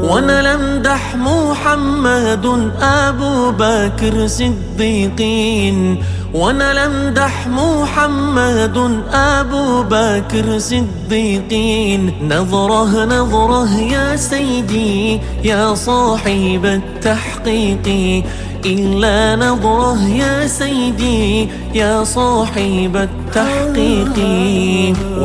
وانا لمدح محمد ابو بكر صديقين، وانا لمدح محمد ابو بكر صديقين. نظره نظره يا سيدي يا صاحب التحقيق، إلا نظره يا سيدي يا صاحب التحقيق.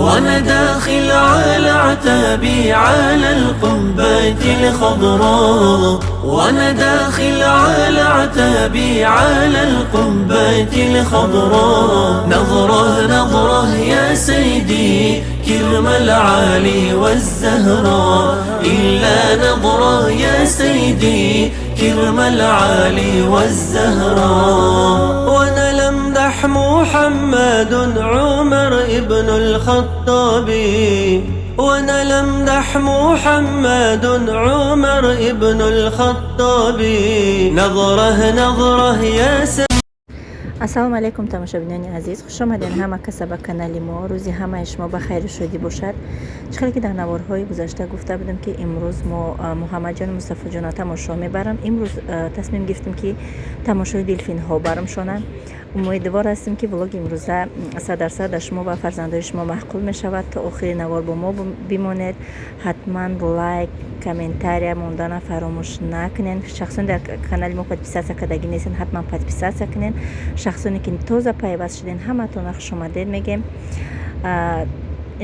وأنا داخل على عتابي على القبة الخضراء، وأنا داخل على عتابي على القبة الخضراء. نظره نظره يا سيدي كرم العالي والزهراء، إلا نظره يا سيدي كرم العالي والزهراء. وانا لمدح محمد عمر ابن الخطاب، وانا لمدح محمد عمر ابن الخطاب. نظره نظره يا سيدي. Ассалому алайкум, тамошобинони азиз, хушомаден ҳама каса ба канали мо. Рӯзи ҳамаи шумо ба хайру шодӣ бошад. Чӣ хеле ки дар наворҳои гузашта гуфта будам, ки имрӯз мо Муҳаммадҷону Мустафоҷона тамошо мебарам. Имрӯз тасмим гирифтем, ки тамошои делфинҳо барамшона. Умедвор ҳастем, ки влоги имрӯза 100% дар шумо ва фарзандои шумо маъқул мешавад. То охири навор бо мо бимонед. Ҳатман лайк, комментария мондана фаромӯш накунед. Шахсоне дар канали мо подписаться кардагӣ нестен, ҳатман подписаться кунед. Шахсоне ки тоза пайваст шуден, ҳаматона хушомадед мегем.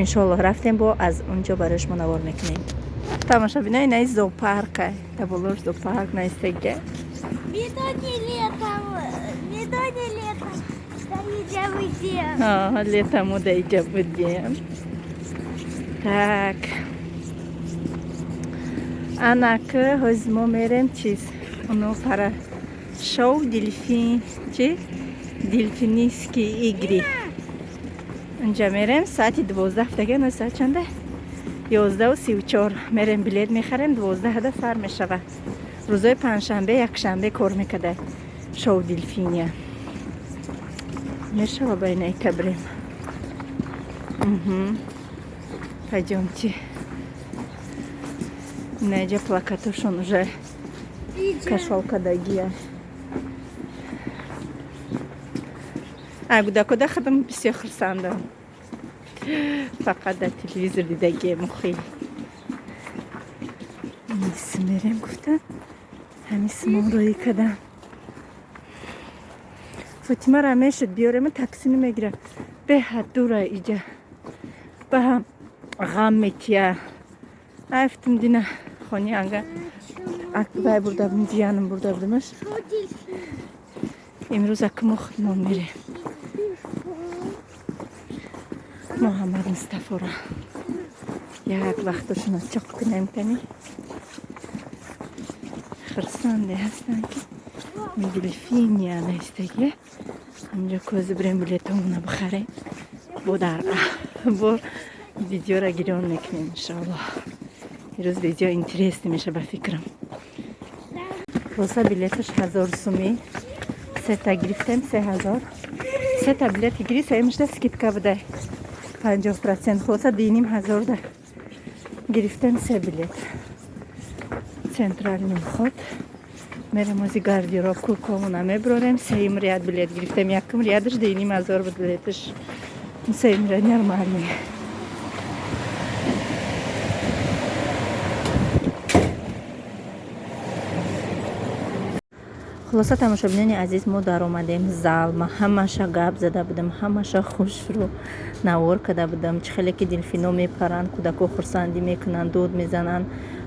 Иншоаллоҳ, рафтем, бо аз он ҷо барои шумо навор мекунем. Тамошобинои, наи зоопарка, таболош зоопарк наистага. Медони летом, медони летом, да. Летом мо даиҷа будем. Так, анак ҳози мо мерем чиз, оно пара шоу дельфин, чи дельфинийские игры, унҷа мерем соати 12 дага. Но соат чанда? 11:34. Мерем, билет мехарем, 12-да сар мешавад. Рӯзои панҷшанбе, якшанбе кор мекарда шоу дельфиния. Мешава ба инаика бирем. Пойдёмте. Инаиҷа плакатошон уже кашолкадагия. Ай, гудакода худам бисёр хурсандам. Фақат дар телевизор дидагием. Охи мерем гуфта, ҳамин симон роӣ кардам. Фотимара мешуд биёрем, такси намегира, беҳад дура иҷа, ба ҳам ғам метия. Айфтим дина хони анга вай бурда будем, ҷиянам бурда будемаш. Имрӯз ака мо худмон мерем. Муҳаммад Мустафора як вақтошона чоқ кунем. Кани, хурсанде ҳастанд, ки дельфиния наистагия. Ҳамҷо кози бирем, билетомона бихарем, бо дар бо видеора гирён мекунем, иншоаллоҳ. Ирӯз видео интересный меша ба фикрам. Хулоса, билеташ 1000 сумӣ, сета гирифтем, 3000. Сета билети гири, сеюмашда скидка будай 50%. Хулоса, 2500-да гирифтем се билет. Центральный вход мерем, ози гардероб куркомона меброрем. Сеюм ряд билет гирифтем, якум рядаш 2500 буд билеташ, сеюм ряд нормальный. Хулоса, тамошобинони азиз, мо даромадем зал. Ма ҳамаша гап зада будам, ҳамаша хушрӯ навор карда будам. Чӣ хеле ки делфино мепаранд, кӯдако хурсандӣ мекунанд, дуд мезананд,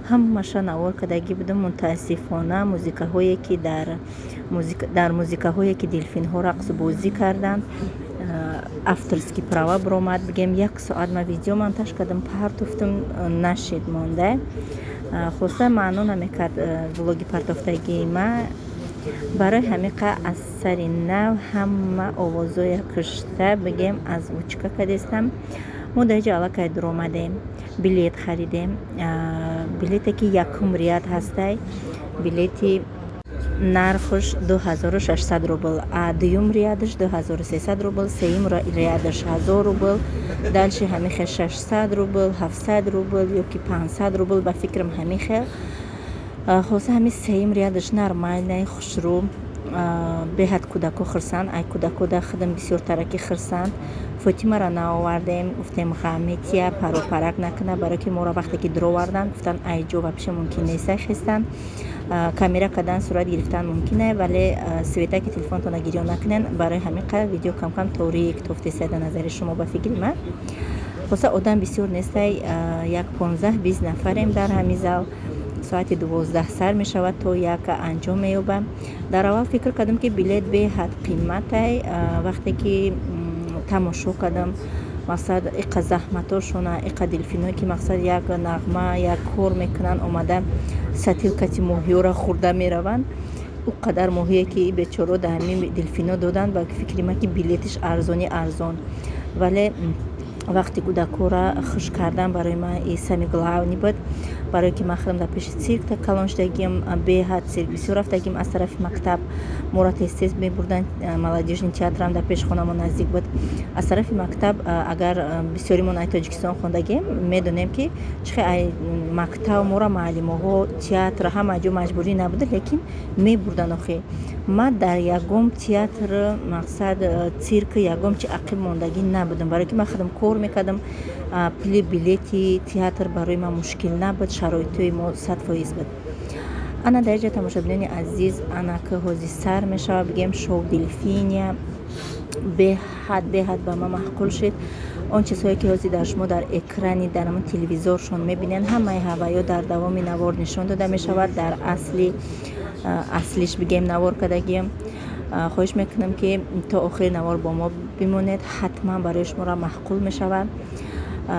ҳамаша навор кардагӣ будам. Мутаассифона, музикаҳое ки дар музикаҳое ки делфинҳо рақсу бозӣ карданд, авторский права биромад. Бигем, як соат ма видео монтаж кардам, партофтум, нашид, монда. Хулоса, маъно намекард влоги партофтагии ма. Барои ҳамиқа аз сари нав ҳама овозоя кушта, бигем, озвучка кардестам. Мо дар ҷо аллакай дуромадем, билет харидем. Билете ки якум ряд ҳастай, билети нархуш 2600 рубл, а дуюм рядаш 2300 рубл, сеюм рядаш 1000 рубл, дальше ҳамин хел 600 рубл, 700 рубл ё ки 500 рубл, ба фикрам, ҳамин хел. Хулоса, ҳамин сеюм рядаш нормальный, хушрӯ, беҳад кӯдако хурсанд. Ай кӯдако да худам бисёртараки хурсанд. Фотимаро наовардем, гуфтем ғаметия паропарак накуна, барое ки моро вақте ки дуровардан, гуфтан ай ҷо вообще мумкин неста хестан, камера кардан, сурат гирифтан мумкине, вале светаки телефонтона гирён накунен. Барои ҳамин қадр видео камкам торик тофтеста дар назари шумо, ба фикри ман. Хулоса, одам бисёр нестай, як 15-20 нафарем дар ҳамин зал. Соати 12 сар мешавад, то 1 анҷом меёбад. Дар аввал фикр кардам, ки билет беҳад қиматай. Вақте ки тамошо кардам, мақсад, иқа заҳматошона, иқа делфиное ки, мақсад, як нағма, як кор мекунанд, омада сатилкати моҳиёро хӯрда мераванд, ӯ қадар моҳие ки бечоро дар ҳамин делфино доданд, ба фикри ман, ки билетиш арзони арзон. Вале вақти кӯдакҳоро хуш кардан барои ман и самый главный буд, барое ки ман худам дар пеши цирк калон шудагим, беҳад цирк бисёр рафтагим. Аз тарафи мактаб моро тез тез мебурданд, молодежный театрам дар пеши хонамо наздик буд. Аз тарафи мактаб, агар бисёримон ай Тоҷикистон хондагем, медонем, ки чӣ хел ай мактаб моро муаллимоҳо театр ҳама ҷо маҷбурӣ набуда, лекин мебурданд. Охи ман дар ягон театр, мақсад, цирк, ягон чи ақиб мондагӣ набудам, барое ки ман худам кор мекардам. Пули билети театр барои ман мушкил набуд, шароитҳои мо 100% буд. Ана дар инҷа, тамошобинони азиз, ана ки ҳозир сар мешавад, бигем, шоу делфиния. Беҳад, беҳад ба ман маъқул шуд. Он чизҳое ки ҳозир дар шумо дар экрани, дар ҳамон телевизоршон мебинед, ҳамаи ҳаваё дар давоми навор нишон дода мешавад. Дар асли аслиш, бигем, навор кардагием. Хоҳиш мекунам, ки то охири навор бо мо бимонед, ҳатман барои шуморо маъқул мешавад.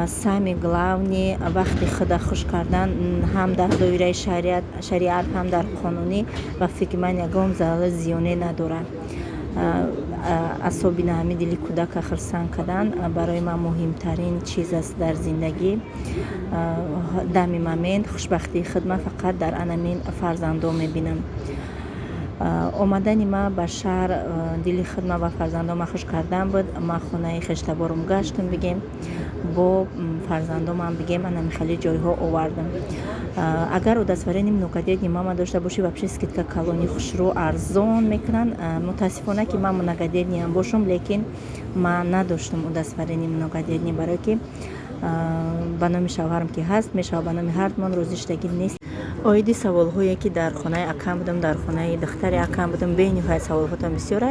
Самый главный, вақти худа хуш кардан ҳам дар доираи шариат, ҳам дар қонунӣ, ба фикри ман, ягон зарар зиёне надорад. Асобина ҳамин дили кӯдака хурсанд кардан барои ман муҳимтарин чиз аст дар зиндагӣ. Дами момент хушбахтии худ ман фақат дар анамин фарзандон мебинам. Омадани ман ба шаҳр дили худ ман ва фарзандонма хуш кардан буд. Ман хонаи хештаборум гаштам, бигем, бо фарзандомам, бигем, анами хеле ҷойҳо овардам. Агар удостоверение многодетный мама дошта бошӣ, вообще скидка калони, хушрӯ, арзон мекунанд. Мутаассифона, ки ман многодетныйам бошам, лекин ман надоштам удостоверение многодетный, барое ки ба номи шавҳарам ки ҳаст мешавад, ба номи ҳардумон розӣ шудагӣ нест. Оиди саволҳое ки дар хонаи акам будам, дар хонаи духтари акам будам, бениҳоят саволҳотон бисёра.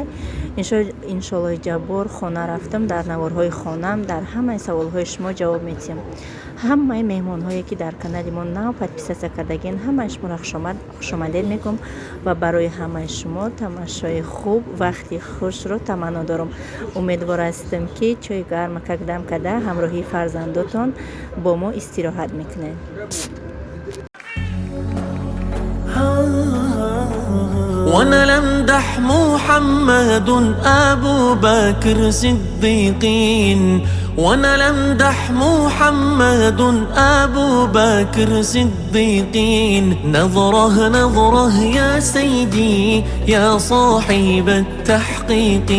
Иншоаллоҳи ҷаббор, хона рафтам, дар наворҳои хонам дар ҳамаи саволҳои шумо ҷавоб медиҳам. Ҳамаи меҳмонҳое ки дар канали мо нав подписаться кардагин, ҳамаи шуморо хушомадед мегӯм ва барои ҳамаи шумо тамошои хуб, вақти хушро таманно дорам. Умедвор ҳастам, ки чойи гармакак дам карда, ҳамроҳии фарзандотон бо мо истироҳат мекунед. وانا لمدح محمد ابو بكر صديقين، وانا لمدح محمد ابو بكر صديقين. نظره نظره يا سيدي يا صاحب التحقيق،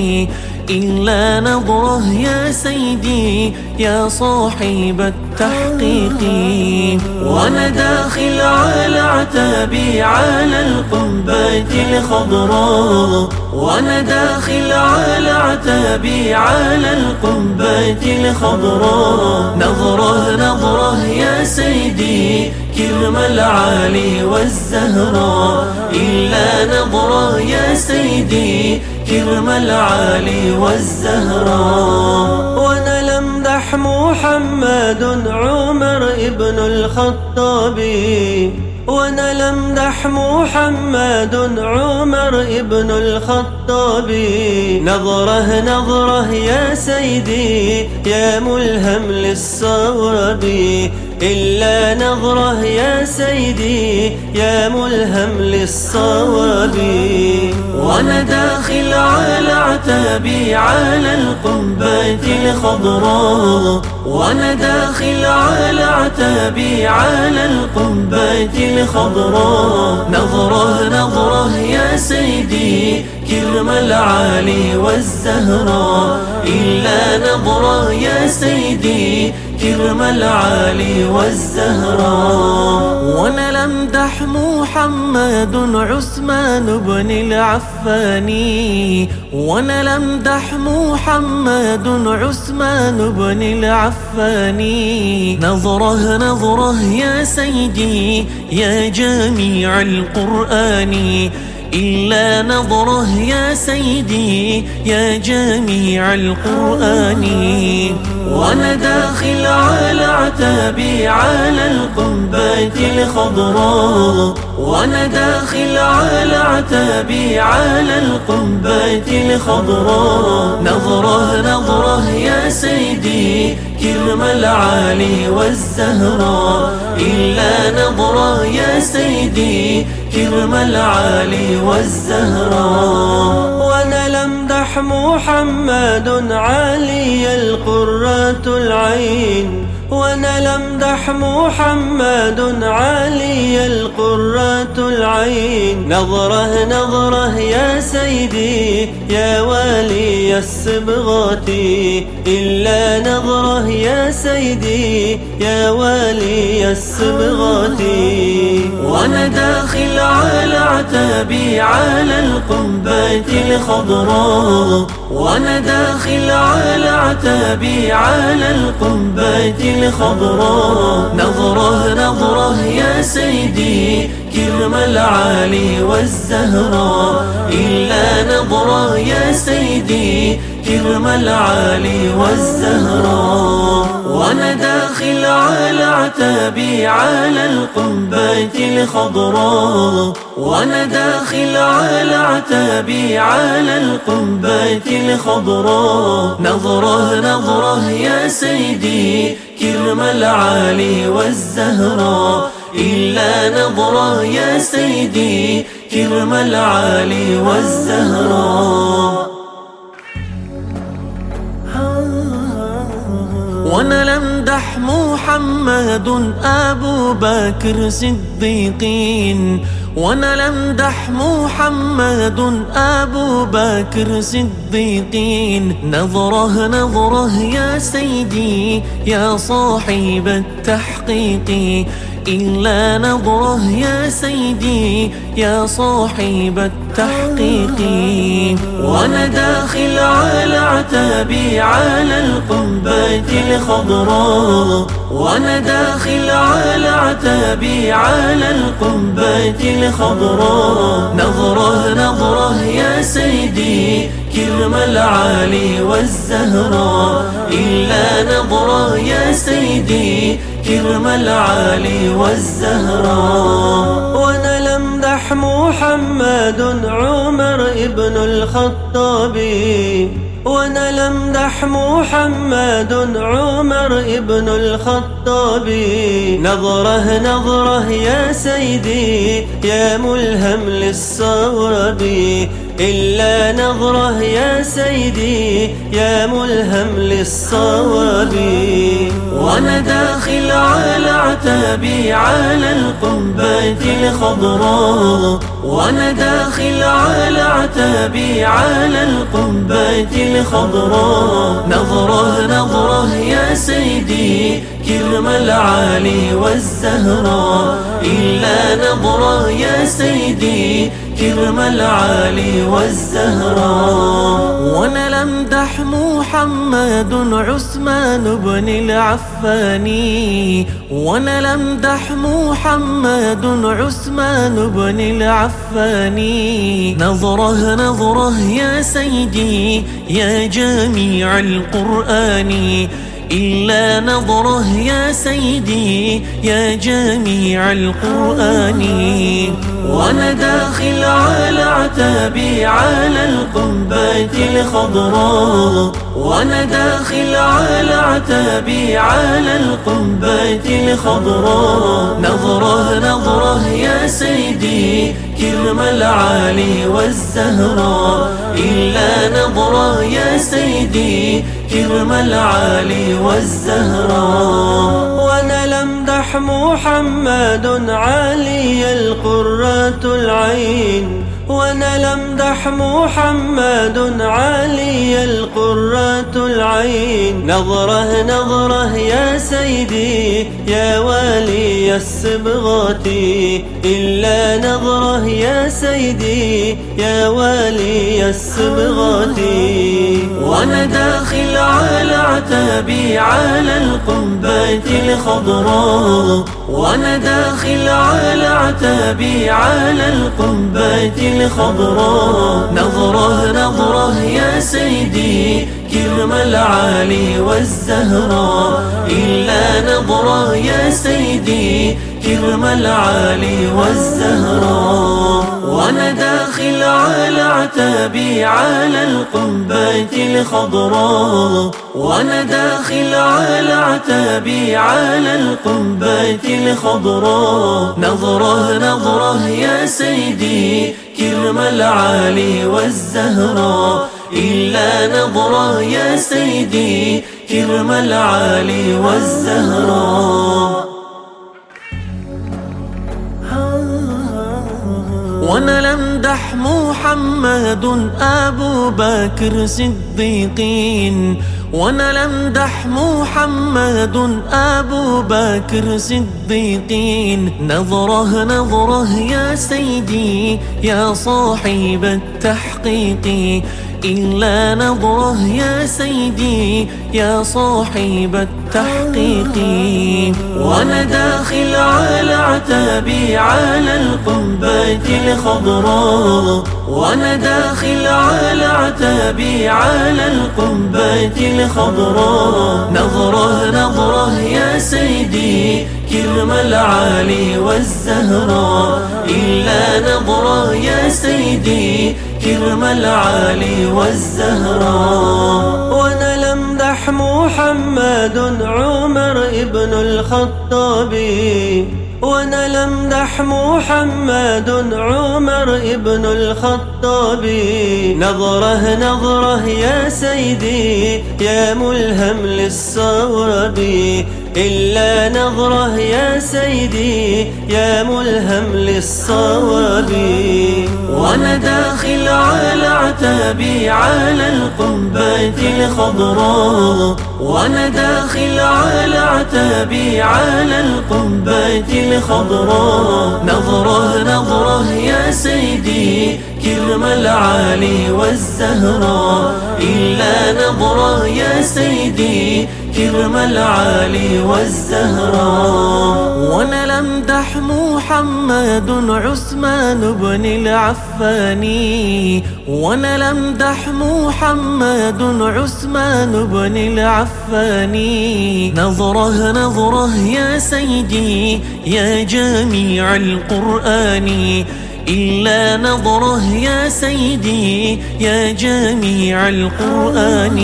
إلا نظره يا سيدي يا صاحب التحقيق. وأنا داخل على عتابي على القبة الخضراء، وأنا داخل على عتابي على القبة الخضراء. نظره نظره يا سيدي كرم العالي والزهراء، إلا نظره يا سيدي كرم العالي والزهراء. وانا لمدح محمد عمر ابن الخطاب، وانا لمدح محمد عمر ابن الخطاب. نظره نظره يا سيدي يا ملهم للصواب، إلا نظره يا سيدي يا ملهم للصواب. وأنا داخل على عتابي على القبة الخضراء، وأنا داخل على عتابي على القبة الخضراء. نظره نظره يا سيدي كرم العالي والزهراء، إلا نظرة يا سيدي كرم العالي والزهراء. وانا لمدح محمد عثمان بن العفاني، وانا لمدح محمد عثمان بن العفاني، نظره نظره يا سيدي يا جميع القرآن، إلا نظره يا سيدي يا جميع القرآن. وانا داخل على عتابي على القبة الخضراء، وانا داخل على عتابي على القبة الخضراء، نظره نظره يا سيدي كرم العالي والزهراء، إلا نظره يا سيدي كرم العالي والزهراء. وانا لمدح محمد علي القرة العين، وانا لمدح محمد علي القرة العين، نظره نظره يا سيدي يا والي الصبغات، إلا نظره يا سيدي يا والي الصبغات. وانا داخل على عتابي على القبة الخضراء، وانا داخل على عتابي على القبة الخضراء، نظره نظره يا سيدي كرم العالي والزهراء، إلا نظره يا سيدي كرم العالي والزهراء. وانا داخل على عتابي على القبة الخضراء، وانا داخل على عتابي على القبة الخضراء، نظره نظره يا سيدي كرم العالي والزهراء، إلا نظره يا سيدي كرم العالي والزهراء. وانا لمدح محمد أبو بكر صديقين، وانا لمدح محمد أبو بكر صديقين، نظره نظره يا سيدي يا صاحب التحقيق، إلا نظره يا سيدي يا صاحب التحقيق. وانا داخل على عتابي على القبة الخضراء، وانا داخل على عتابي على القبة الخضراء، نظره نظره يا سيدي كرم العالي والزهراء، إلا نظره يا سيدي كرم العالي والزهراء. وانا لمدح محمد عمر ابن الخطاب، وانا لمدح محمد عمر ابن الخطاب، نظره نظره يا سيدي يا ملهم للصواب، إلا نظره يا سيدي يا ملهم للصواب. وانا داخل على عتابي على القبة الخضراء، وانا داخل على عتابي على القبة الخضراء، نظره نظره يا سيدي كرم العالي والزهراء، إلا نظره يا سيدي كرم العالي والزهراء. وانا لمدح محمد عثمان بن العفاني، وانا لمدح محمد عثمان بن العفاني، نظره نظره يا سيدي يا جميع القرآن، إلا نظره يا سيدي يا جميع القرآن. وانا داخل على عتابي على القبة الخضراء، وانا داخل على عتابي على القبة الخضراء، نظره نظره يا سيدي كرم العالي والزهراء، إلا نظره يا سيدي كرم العالي والزهراء. وانا لمدح محمد علي القرة العين، وانا لمدح محمد علي القرة العين. نظره نظره يا سيدي يا والي الصبغات، إلا نظره يا سيدي يا والي الصبغات. وانا داخل على عتابي على القبة الخضراء، وانا داخل على عتابي على القبة الخضراء. نظره نظره يا سيدي كرم العالي والزهراء، إلا نظره يا سيدي كرم العالي والزهراء. وانا داخل على عتابي على القبة الخضراء، وانا داخل على عتابي على القبة الخضراء. نظره نظره يا سيدي كرم العالي والزهراء، إلا نظره يا سيدي كرم العالي والزهراء. وانا لمدح محمد أبو بكر صديقين، وانا لمدح محمد أبو بكر صديقين. نظره نظره يا سيدي يا صاحب التحقيق، إلا نظره يا سيدي يا صاحب التحقيق. وانا داخل على عتابي على القبة الخضراء، وانا داخل على عتابي على القبة الخضراء. نظره نظره يا سيدي كرم العالي والزهراء، إلا نظره يا سيدي كرم العالي والزهراء. وانا لمدح محمد عمر ابن الخطاب، وانا لمدح محمد عمر ابن الخطاب. نظره نظره يا سيدي يا ملهم للصواب، إلا نظره يا سيدي يا ملهم للصواب. وانا داخل على عتابي على القبة الخضراء، وانا داخل على عتابي على القبة الخضراء. نظره نظره يا سيدي كرم العالي والزهراء، إلا نظره يا سيدي كرم العالي والزهراء. وانا لمدح محمد عثمان بن العفاني، وانا لمدح محمد عثمان بن العفاني. نظره نظره يا سيدي يا جميع القرآن، إلا نظره يا سيدي يا جميع القرآن.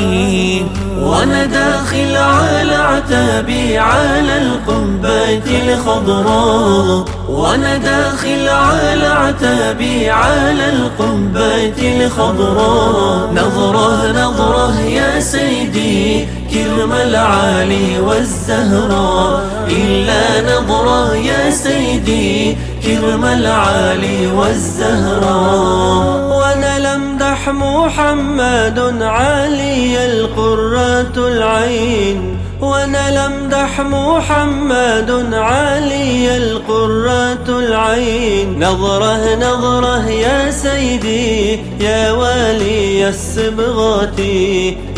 وانا داخل على عتابي على القبة الخضراء، وانا داخل على عتابي على القبة الخضراء. نظره نظره يا سيدي كرم العالي والزهراء، إلا نظره يا سيدي كرم العالي والزهراء. وانا لمدح محمد علي القرة العين، وانا لمدح محمد علي القرة العين. نظره نظره يا سيدي يا والي الصبغات،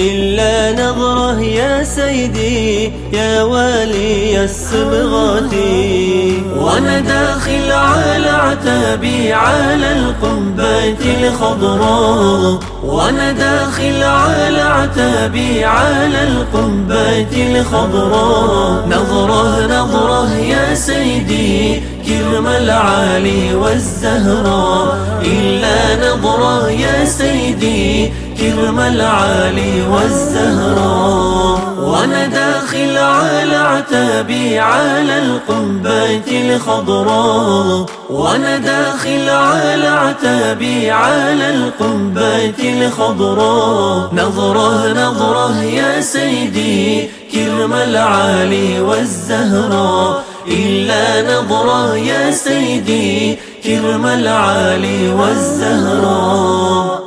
إلا نظره يا سيدي يا والي الصبغات. وانا داخل على عتابي على القبة الخضراء، وانا داخل على عتابي على القبة الخضراء. نظره نظره يا سيدي كرم العالي والزهراء، إلا نظره يا سيدي كرم العالي والزهراء. وانا داخل على عتابي على القبة الخضراء، وانا داخل على عتابي على القبة الخضراء. نظره نظره يا سيدي كرم العالي والزهراء، إلا نظره يا سيدي كرم العالي والزهراء.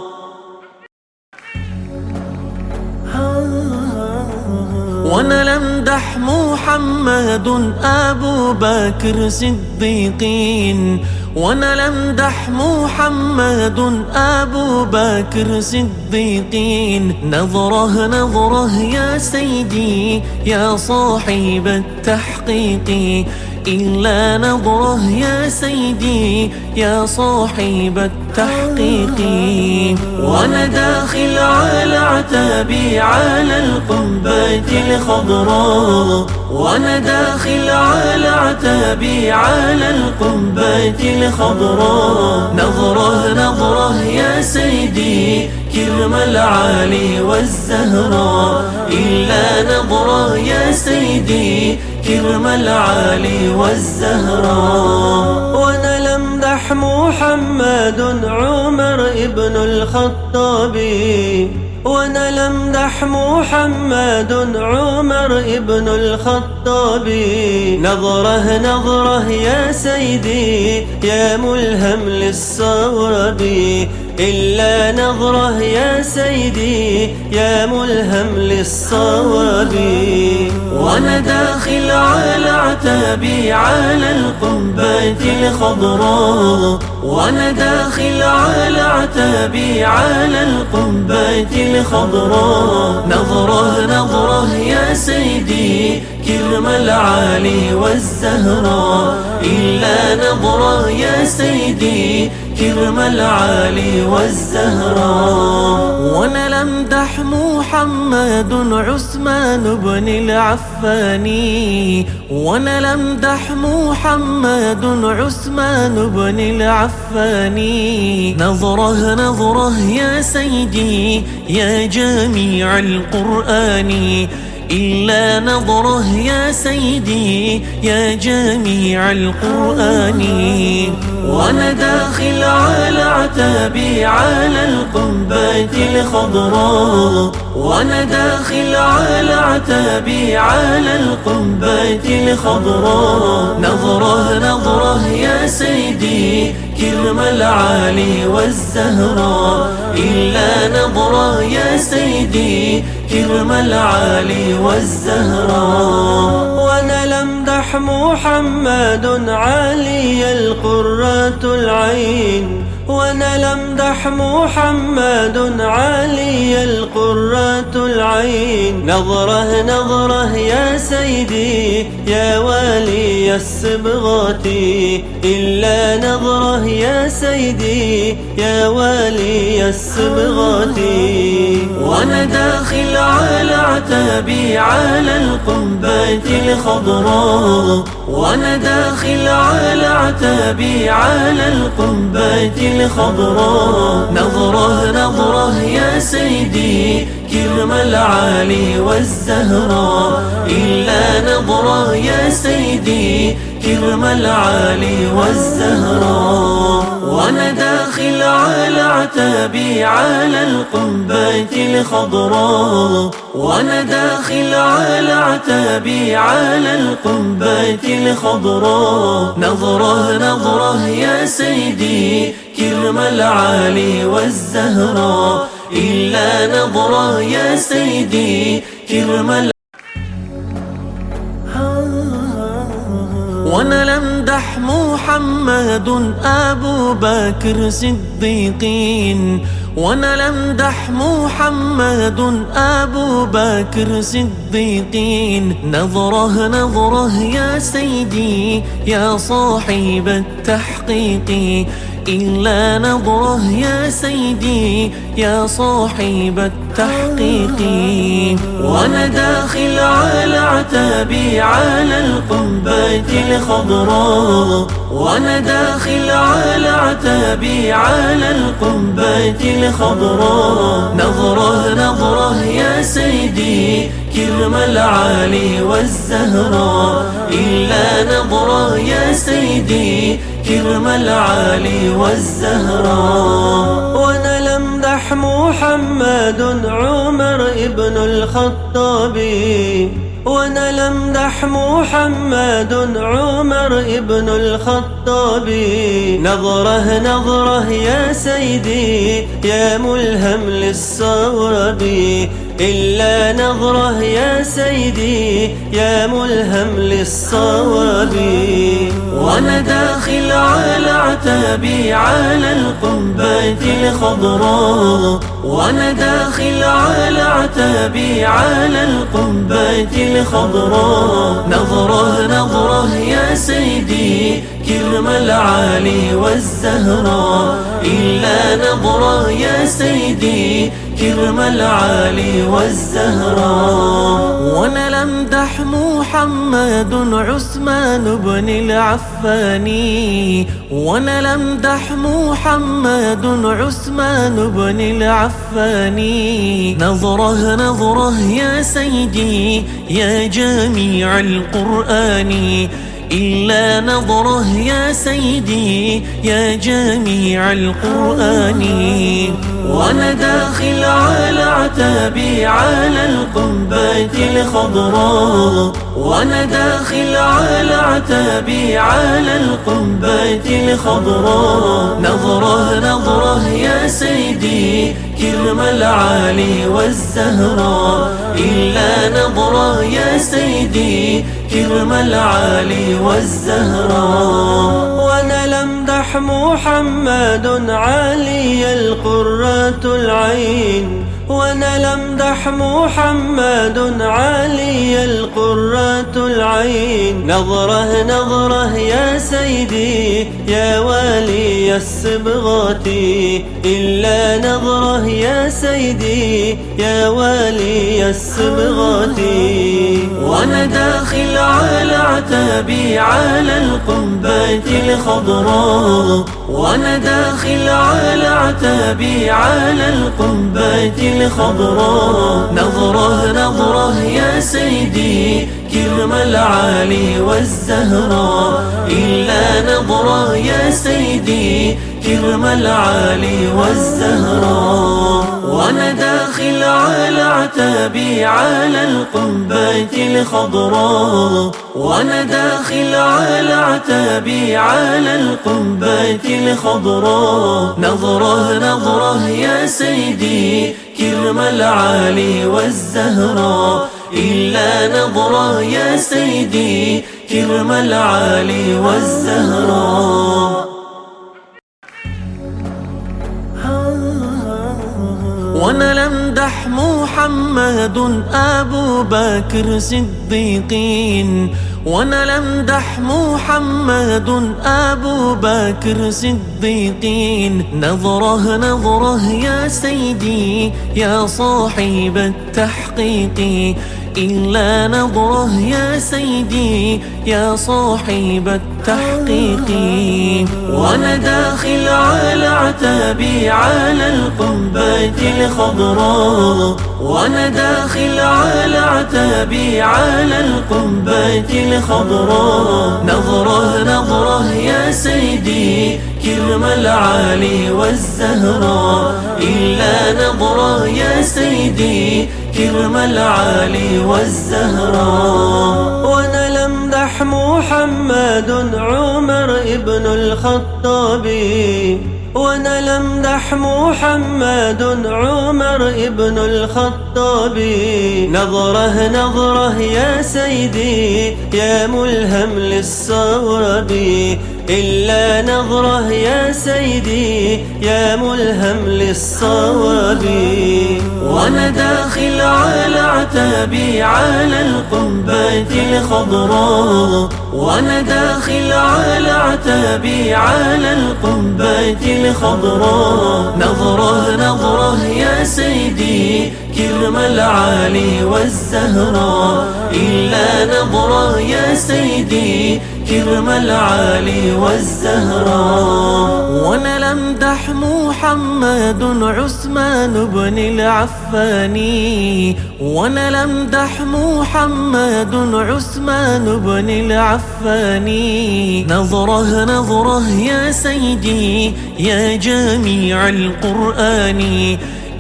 وانا لمدح محمد ابو بكر صديقين، وانا لمدح محمد ابو بكر صديقين. نظره نظره يا سيدي يا صاحب التحقيق، إلا نظره يا سيدي يا صاحب التحقيق. وانا داخل على عتابي على القبة الخضراء، وانا داخل على عتابي على القبة الخضراء. نظره نظره يا سيدي كرم العالي والزهراء، إلا نظره يا سيدي كرم العالي والزهراء. وانا لمدح محمد عمر ابن الخطاب، وانا لمدح محمد عمر ابن الخطاب. نظره نظره يا سيدي يا ملهم للصواب، إلا نظره يا سيدي يا ملهم للصواب. وانا داخل على عتابي على القبة الخضراء، وانا داخل على عتابي على القبة الخضراء. نظره نظره يا سيدي كرم العالي والزهراء، إلا نظره يا سيدي كرم العالي والزهراء. وانا لمدح محمد عثمان بن العفاني، وانا لمدح محمد عثمان بن العفاني. نظره نظره يا سيدي يا جميع القرآن، إلا نظره يا سيدي يا جميع القرآن. وانا داخل على عتابي على القبة الخضراء، وانا داخل على عتابي على القبة الخضراء. نظره نظره يا سيدي كرم العالي والزهراء، إلا نظره يا سيدي كرم العالي والزهراء. وانا لمدح محمد علي القرة العين، وانا لمدح محمد علي القرة العين. نظره نظره يا سيدي يا والي الصبغات، إلا نظره يا سيدي يا والي الصبغات. وانا داخل على عتابي على القبة الخضراء، وانا داخل على عتابي على القبة الخضراء. نظره نظره يا سيدي كرم العالي والزهراء، إلا نظره يا سيدي كرم العالي والزهراء. وانا داخل على عتابي على القبة الخضراء، وانا داخل على عتابي على القبة الخضراء. نظره نظره يا سيدي كرم العالي والزهراء، إلا نظره يا سيدي كرم. وانا لمدح محمد ابو بكر صديقين، وانا لمدح محمد ابو بكر صديقين. نظره نظره يا سيدي يا صاحب التحقيق، إلا نظره يا سيدي يا صاحب التحقيق. وانا داخل على عتابي على القبة الخضراء، وانا داخل على عتابي على القبة الخضراء. نظره نظره يا سيدي كرم العالي والزهراء، إلا نظره يا سيدي كرم العالي والزهراء. وانا لمدح محمد عمر ابن الخطاب، وانا لمدح محمد عمر ابن الخطاب. نظره نظره يا سيدي يا ملهم للصواب، إلا نظره يا سيدي يا ملهم للصواب. وانا داخل على عتابي على القبة الخضراء، وانا داخل على عتابي على القبة الخضراء. نظره نظره يا سيدي كرم العالي والزهراء، إلا نظره يا سيدي كرم العالي والزهراء. وانا لمدح محمد عثمان بن العفاني، وانا لمدح محمد عثمان بن العفاني. نظره نظره يا سيدي يا جميع القرآن، إلا نظره يا سيدي يا جميع القرآن. وانا داخل على عتابي على القبة الخضراء، وانا داخل على عتابي على القبة الخضراء. نظره نظره يا سيدي كرم العالي والزهراء، إلا نظره يا سيدي كرم العالي والزهراء. وانا لمدح محمد علي القرة العين، وانا لمدح محمد علي القرة العين. نظره نظره يا سيدي يا والي الصبغات، إلا نظره يا سيدي يا والي الصبغات. وانا داخل على عتابي على القبة الخضراء، وانا داخل على عتابي على القبة الخضراء. نظره نظره يا سيدي كرم العالي والزهراء، إلا نظره يا سيدي كرم العالي والزهراء. وانا داخل على عتابي على القبة الخضراء، وانا داخل على عتابي على القبة الخضراء. نظره نظره يا سيدي كرم العالي والزهراء، إلا نظره يا سيدي كرم العالي والزهراء. وانا لمدح محمد أبو بكر صديقين، وانا لمدح محمد أبو بكر صديقين. نظره نظره يا سيدي يا صاحب التحقيق، إلا نظره يا سيدي يا صاحب التحقيق. وانا داخل على عتابي على القبة الخضراء، وانا داخل على عتابي على القبة الخضراء. نظره نظره يا سيدي كرم العالي والزهراء، إلا نظره يا سيدي كرم العالي والزهراء. وانا لمدح محمد عمر ابن الخطاب، وانا لمدح محمد عمر ابن الخطاب. نظره نظره يا سيدي يا ملهم للصواب، إلا نظره يا سيدي يا ملهم للصواب. وانا داخل على عتابي على القبة الخضراء، وانا داخل على عتابي على القبة الخضراء. نظره نظره يا سيدي كرم العالي والزهراء، إلا نظره يا سيدي كرم العالي والزهراء. وانا لمدح محمد عثمان بن العفاني، وانا لمدح محمد عثمان بن العفاني. نظره نظره يا سيدي يا جميع القرآن،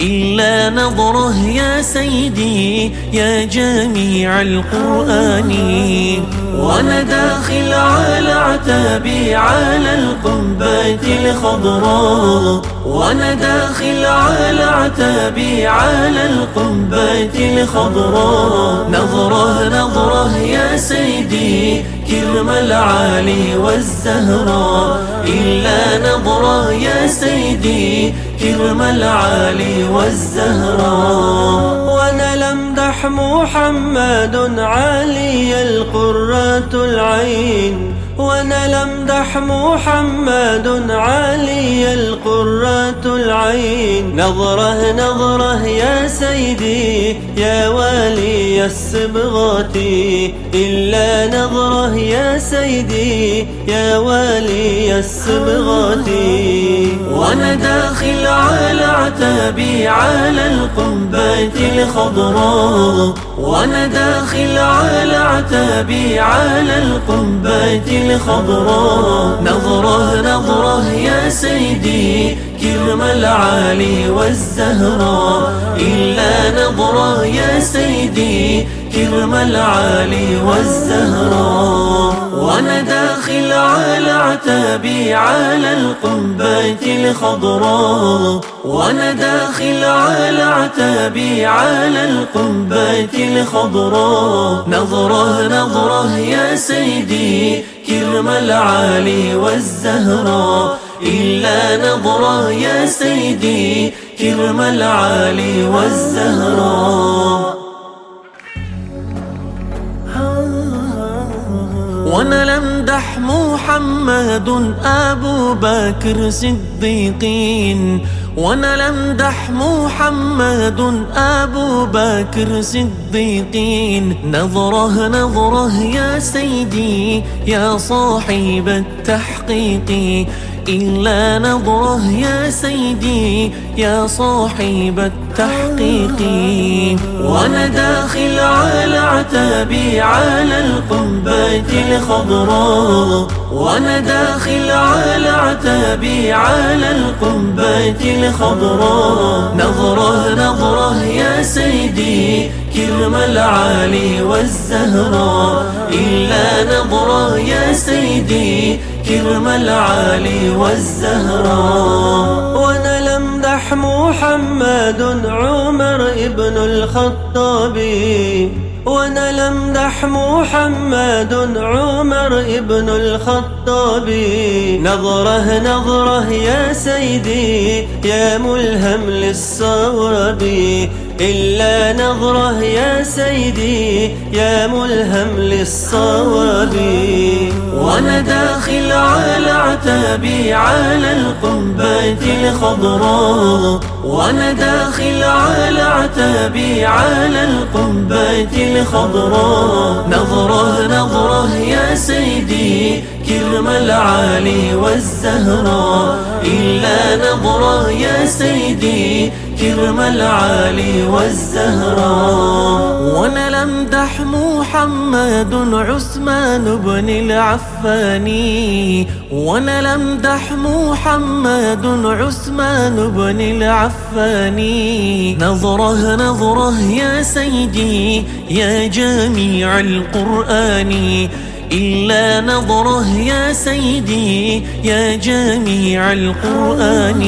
إلا نظره يا سيدي يا جميع القرآن. وأنا داخل على عتابي على القبة الخضراء، وأنا داخل على عتابي على القبة الخضراء. نظره نظره يا سيدي كرم العالي والزهراء، إلا نظره يا سيدي كرم العالي والزهراء. وأنا لمدح محمد علي القرة العين، وأنا لمدح محمد علي القرة العين. نظره نظره يا سيدي يا والي الصبغات، إلا نظره يا سيدي يا والي الصبغات. وأنا داخل على عتابي على القبة الخضراء، وأنا داخل على عتابي على القبة الخضراء. نظره نظره يا سيدي كرم العالي والزهراء، إلا نظره يا سيدي كرم العالي والزهراء. وأنا داخل على عتابي على القبة الخضراء، وأنا داخل على عتابي على القبة الخضراء. نظره نظره يا سيدي كرم العالي والزهراء، إلا نظره يا سيدي كرم العالي والزهراء. وأنا لمدح محمد أبو بكر صديقين، وأنا لمدح محمد أبو بكر صديقين. نظره نظره يا سيدي يا صاحب التحقيق، إلا نظره يا سيدي يا صاحب التحقيق. وأنا داخل على عتابي على القبة الخضراء، وأنا داخل على عتابي على القبة الخضراء. نظره نظره يا سيدي كرم العالي والزهراء، إلا نظره يا سيدي كرم العالي والزهراء. وأنا لمدح محمد عمر ابن الخطاب، وأنا لمدح محمد عمر ابن الخطاب. نظره نظره يا سيدي يا ملهم للصواب، إلا نظره يا سيدي يا ملهم للصواب. وأنا داخل على عتابي على القبة الخضراء، وأنا داخل على عتابي على القبة الخضراء. نظره نظره يا سيدي كرم العالي والزهراء، إلا نظره يا سيدي كرم العالي والزهراء. وأنا لمدح محمد عثمان بن العفاني، وأنا لمدح محمد عثمان بن العفاني. نظره نظره يا سيدي يا جميع القرآن، إلا نظره يا سيدي يا جميع القرآن.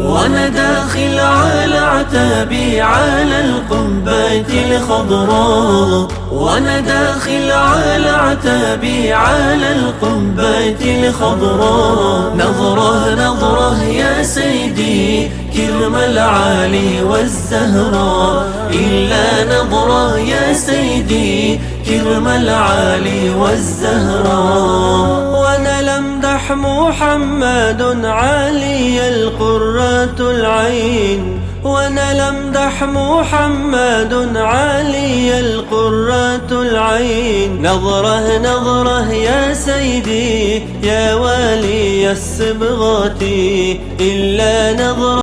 وأنا داخل على عتابي على القبة الخضراء، وأنا داخل على عتابي على القبة الخضراء. نظره نظره يا سيدي كرم العالي والزهراء، إلا نظره يا سيدي كرم العالي والزهراء. وأنا لمدح محمد علي القرة العين، وأنا لمدح محمد علي القرة العين. نظره نظره يا سيدي يا والي الصبغات، إلا نظره